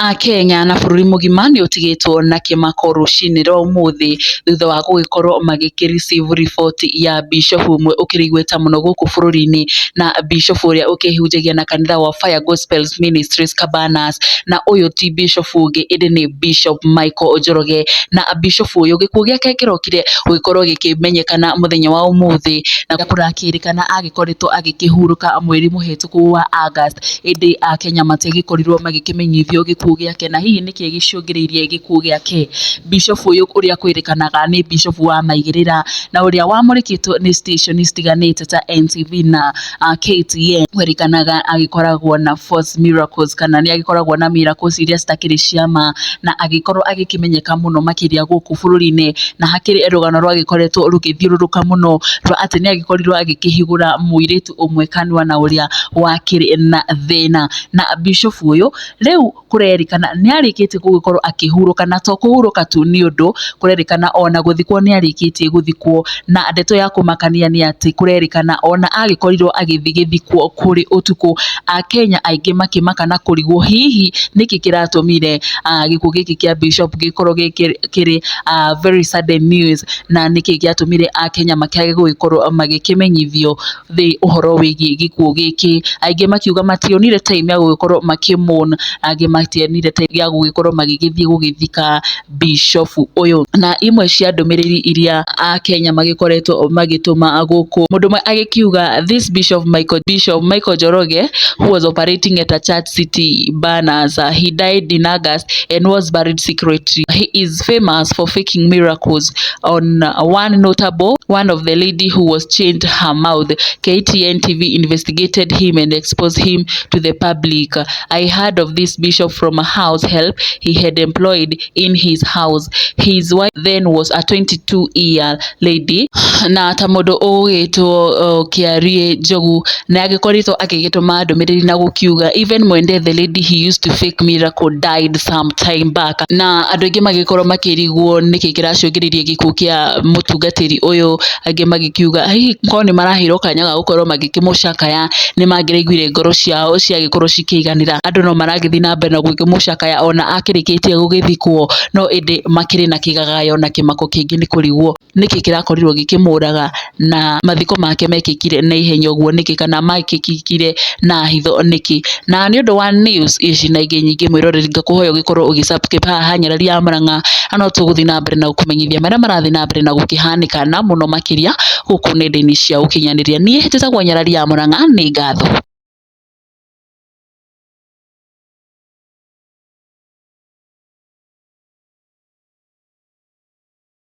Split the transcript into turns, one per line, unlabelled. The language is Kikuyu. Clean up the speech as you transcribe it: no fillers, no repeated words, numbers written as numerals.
Akenya na bũrũri mũgima nĩ ũtigĩtwo na kĩmako rũcinĩ rwa ũmũthĩ thutha wa gũgĩkorwo magĩkĩ receive riboti ya bishofu ũmwe ũkĩrĩ igweta mũno gũkũ bũrũri-inĩ, na bishofu ũrĩa ũkĩhunjagia na kanitha wa Fire Gospel Ministries Cabanas, na ũyũ ti bishofu ũngĩ ĩndĩ nĩ Bishop Michael Njoroge. Na bishofu ũyũ gĩkuũ gĩake kĩrokire gũgĩkorwo gĩkĩmenyekana mũthenya wa ũmũthĩ, na kũrakĩrĩkana agĩkoretwo agĩkĩhurũka mweri mũhetũku wa August, ĩndĩ Akenya matiagĩkorirwo magĩkĩmenyithio gĩkuũ gĩake na hihi nĩkĩ gĩcũngĩrĩirie gĩkuũ gĩake. Bishofu ũyũ ũrĩa kwĩrĩkanaga nĩ bishofu wa maigĩrĩra na ũrĩa wamũrĩkĩtwo nĩ station citiganĩte ta NTV na KTN, kwerĩkanaga agĩkoragwo na false miracles kana nĩ agĩkoragwo na miracles iria citakĩrĩ cia ma, na agĩkorwo agĩkĩmenyeka mũno makĩria gũkũ bũrũri-inĩ, na hakĩrĩ rũgano rwagĩkoretwo rũgĩthiũrũrũka mũno rwa atĩ nĩ agĩkorirwo agĩkĩhingũra mũirĩtu ũmwe kanua na ũrĩa wakĩrĩ na thĩna. Na bishofu ũyũ rĩu kũrerĩkana nĩ arĩkĩtie gũgĩkorwo akĩhurũka, na to kũhurũka tu nĩ ũndũ kũrerĩkana ona gũthikwo nĩ arĩkĩtie gũthikwo, na ndeto ya kũmakania nĩ atĩ kũrerĩkana ona agĩkorirwo agĩthiĩ gĩthikwo kũrĩ ũtukũ, Akenya aingĩ makĩmaka na kũrigwo hihi nĩkĩ kĩratũmire gĩkuũ gĩkĩ kĩa bishop gĩkorwo kĩrĩ very sudden news, na nĩkĩ gĩatũmire Akenya makĩage gũgĩkorwo magĩkĩmenyithio ũhoro wĩgiĩ gĩkuũ gĩkĩ. Aingĩ makiuga mationire time ya gũgĩkorwo makĩ mourn, angĩ mationire time ya gũgĩkorwo magĩgĩthiĩ gũgĩthika bishofu ũyũ. Na imwe cia ndũmĩrĩri iria Akenya magĩkoretwo magĩtũma gũkũ, mũndũ ũmwe agĩkiuga, "This Bishop Michael, Bishop Michael Njoroge, who was operating at a church city banners, he died in August and was buried secretly. He is famous for faking miracles. On one notable one of the lady who was chained her mouth, KTN TV investigated him and exposed him to the public. I heard of this bishop from a house help he had employed in his house. His wife then was a 22-year lady." Na ta mũndũ ũgwĩtwo Kĩarie Njogu nĩ agĩkoretwo agĩgĩtũma ndũmĩrĩri na gũkiuga, "Even Mwende, the lady he used to fake miracle, died some time back." Na andũ aingĩ magĩkorwo makĩrigwo nĩkĩ kĩracũngĩrĩria gĩkuũ kĩa mũtungatĩri ũyũ, angĩ magĩkiuga hihi korwo nĩ maraheirwo kanya ga gũkorwo magĩkĩmũcakaya nĩ mangĩraiguire ngoro ciao ciagĩkorwo cikĩiganĩra. Andũ no maragĩthiĩ na mbere na gũkĩmũcakaya ona akĩrĩkĩtie gũgĩthikwo, no ĩndĩ makĩrĩ na kĩgagayo na kĩmako kĩingĩ nĩ kũrigwo nĩkĩ kĩrakorirwo gĩkĩmũraga, na mathiko make mekĩkire na ihenya ũguo nĩkĩ, kana mekĩkire na hitho nĩkĩ. Na nĩ ũndũ wa news ici na ingĩ nyingĩ, mwĩroreri, ngakũhoya ũgĩkorwo ũgĩ subscribe haha ha Nyarari ya Murang'a, na no tũgũthiĩ na mbere na gũkũmenyithia marĩa marathiĩ na mbere na gũkĩhanĩka na mũno makĩria gũkũ nenda-inĩ cia ũkinyanĩria. Niĩ njĩtagwo Nyarari ya Murang'a, nĩ ngatho.